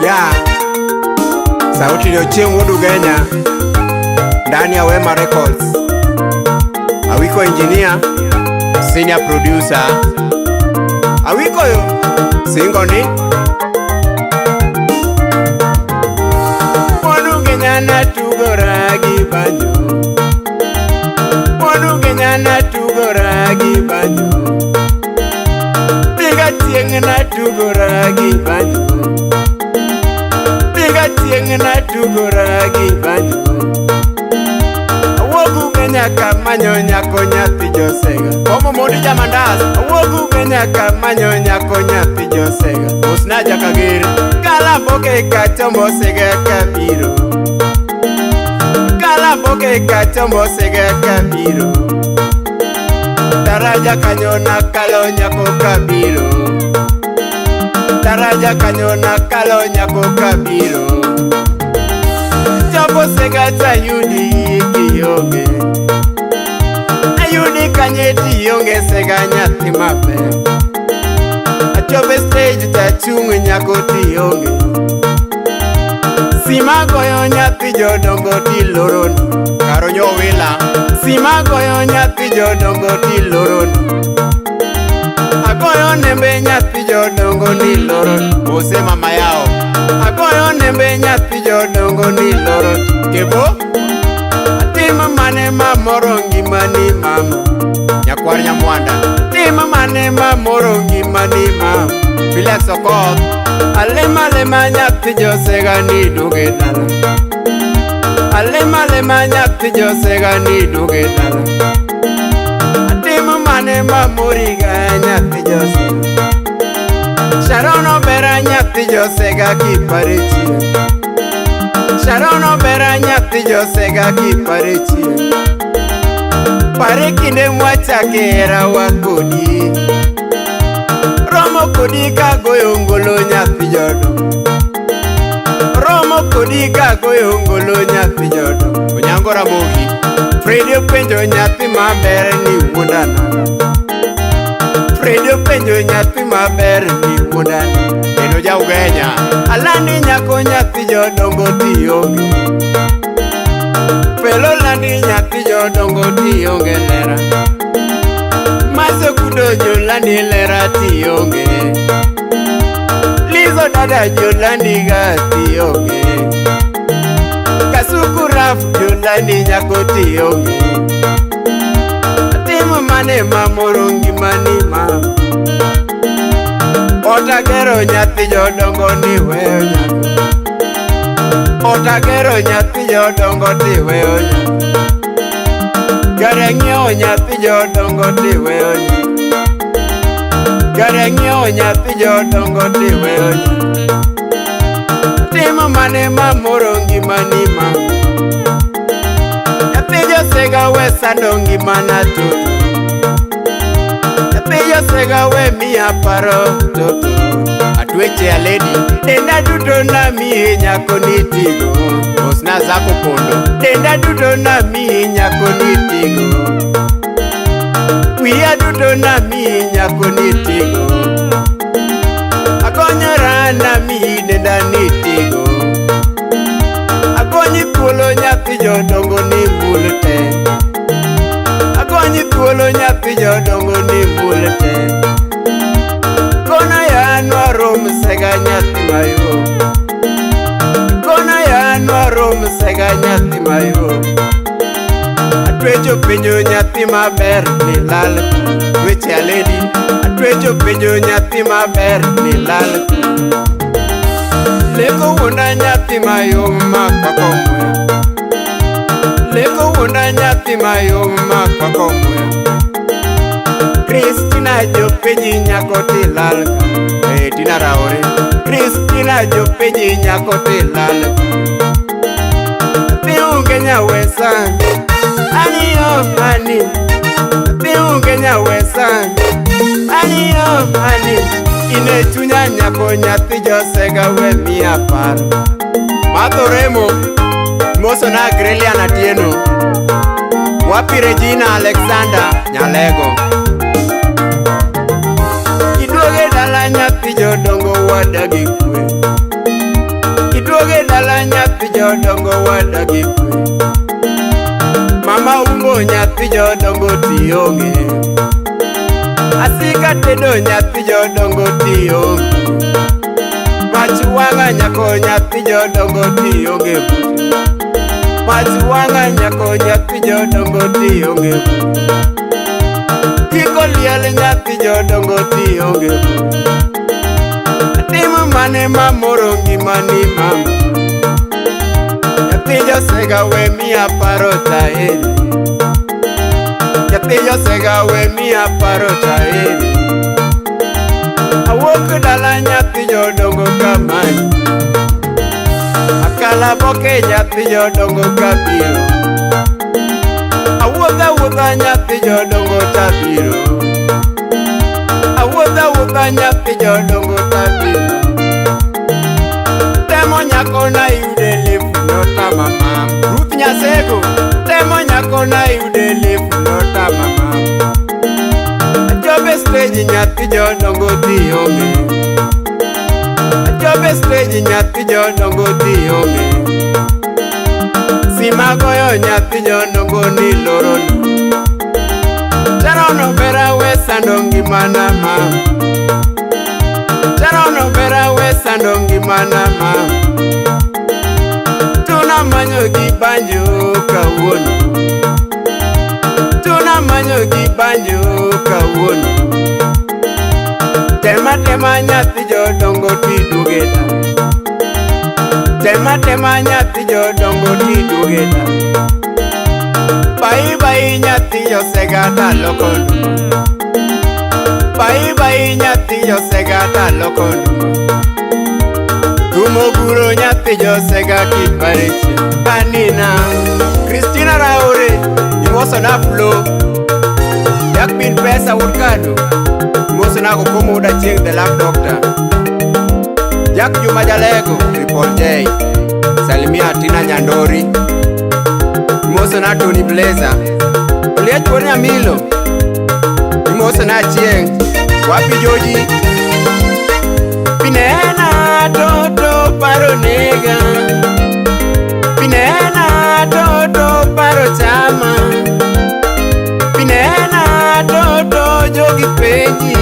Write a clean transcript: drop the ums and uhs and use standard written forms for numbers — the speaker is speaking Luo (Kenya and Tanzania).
Ya sauti ni Ochieng' Wuod Ugenya ndani ya Wema Records. Awiko engineer, senior producer. Awiko yo singo ni Wuod Ugenya natugora gi banjo. Wuod Ugenya natugora gi banjo. Diga chieng' natugora gi banjo. Diga chieng' natugora gi banjo. Awuok Ugenya kamanyo nyako nyathi Josega. Omo mondi jamandas. Awuok Ugenya kamanyo nyako nyathi Josega. Osna Jakager. Kalaboke kachombo sega kabiro. Kalaboke kachombo sega kabiro. Daraja kanyo nakalo nyako kabiro. Daraja kanyo nakalo nyako kabiro. Chopo sega tayudi kionge. Ayudi kanye tionge sega nyathi maber. Achopo e stage tachung' nyako tionge. Sima goyo nyathi jodongo tiloroni. Karo Nyowila. Sima goyo nyathi jodongo tiloroni. Agoyo nembe nyathi jodongo ni loroni. Mose mama yao. Agoyo nembe nyathi jodongo ni loroni. Kebo. Atim mane mamoro ngimani mama. Nyakwar Nyamwanda. Tim mane mamoro ngimani mama. Felix Okoth. Alema lema nyathi josega ni duoge dala. Alema lema nyathi josega ni duoge dala. Atim mane mamoriga nyathi josega. Sharon obera nyathi josega kipare chien. Sharon obera nyathi josega kipare chien. Pare kinde mwachake herawa kodi. Romo kodi kagoyo ngolo nyathi jodongo. Romo kodi kagoyo ngolo nyathi jodongo. Onyango Ramogi. Fredi openjo nyathi maber ni wuonda nang'o. Fredi openjo nyathi maber ni wuonda nang'o. Eno ja Ugenya. Alandi nyako nyathi jodongo tionge. Felo landi nyathi jodongo tionge lera. Maso kudo jolandi lera tionge. Lizo dada jolandi ga tionge. Kasuku raf jolandi nyako tionge. Atimo mane mamoro ngimani mama. Otagero nyathi jodongo ni weyo nyako. Otagero nyathi jodongo ti weyo nyako. Gari ang'iewo nyathi jodongo ti weyo nyako. Gari ang'iewo nyathi jodongo ti weyo nyako. Timo mane mamoro ngimani mama. Nyathi josega we sando ngimana toto. Nyathi josega we miya paro toto. Atweche ya lady. Denda duto namiyi nyako nitigo. Osna zako pondo. Denda duto namiyi nyako nitigo. Wiya duto namiyi nyako nitigo. Akonyora namiyi denda nitigo. Agonyi thuolo nyathi jodongo ni mul te. Agonyi thuolo nyathi jodongo ni mul te. Kona ya nwarom sega nyathi mayom. Kona ya nwarom sega nyathi mayom. Atwecho penjo nyathi maber ni lal. Weche ya lady. Atwecho penjo nyathi maber ni lal. Leko wuonda nyathi mayom makwako muya. Leko wuonda nyathi mayom makwako muya. Kristina jopenji nyako tilal ka. Tina Raore. Kristina jopenji nyako tilal ka. Nyathi Ugenya we sani. Ani yo ani. Nyathi Ugenya we sani. Ani yo ani. Ine chunya nyako nyathi josega we miya paro. Madho Remo. Moso na Grelian Atieno. Wapi Regina Alexander Nyalego. Iduoge dala nyathi jodongo wadagi kwe. jodongo wadagi kwe. Mama umbo nyathi jodongo tionge. Asika tedo nyathi jodongo tionge. Mach wang'a nyako nyathi jodongo tionge bute. Mach wang'a nyako nyathi jodongo tionge bute. Kiko liel nyathi jodongo tionge bute. Atimo mane mamoro ngimani mama. Nyathi josega we miya paro taeri. Nyathi josega we miya paro taeri. Awuok dala nyathi jodongo kamanyi. Akala boke nyathi jodongo kabiro. Awuotho awuotha nyathi jodongo tabiro. Awuotho awuotha nyathi jodongo tabiro. Temo nyako na yude lifu notama mam. Ruth Nyasego. Temo nyako na yude lifu notama mam. Achope stage nyathi jodongo tionge. Achope stage nyathi jodongo tionge. Sima goyo nyathi jodongo ni lorono. Sharon obera we sando ngimana mam. Sharon obera we sando ngimana mam. Tuna manyo gi banjo kawuono. Tuna manyo gi banjo kawuono. Tema tema nyathi jodongo tiduoge dala. Tema tema nyathi jodongo tiduoge dala. Bai bai nyathi josega taloko nduma. Bai bai nyathi josega taloko nduma. Thumo nyathi josega kiparichi. Anina Christina Raore, imoso na Flo. Jack Bin Pesa wuod Kado, imoso na Kokomo wuod Achieng' the Love Doctor. Jack Juma Jalego, Triple J. Salimia Tina Nyandori. Imoso na Tony Blazer. Oliech wuod Nyamilo. Imoso na Achieng'. Wapi Joji? Pinena toto paro nega. Pinena toto paro chama. Pinena toto jogi penji.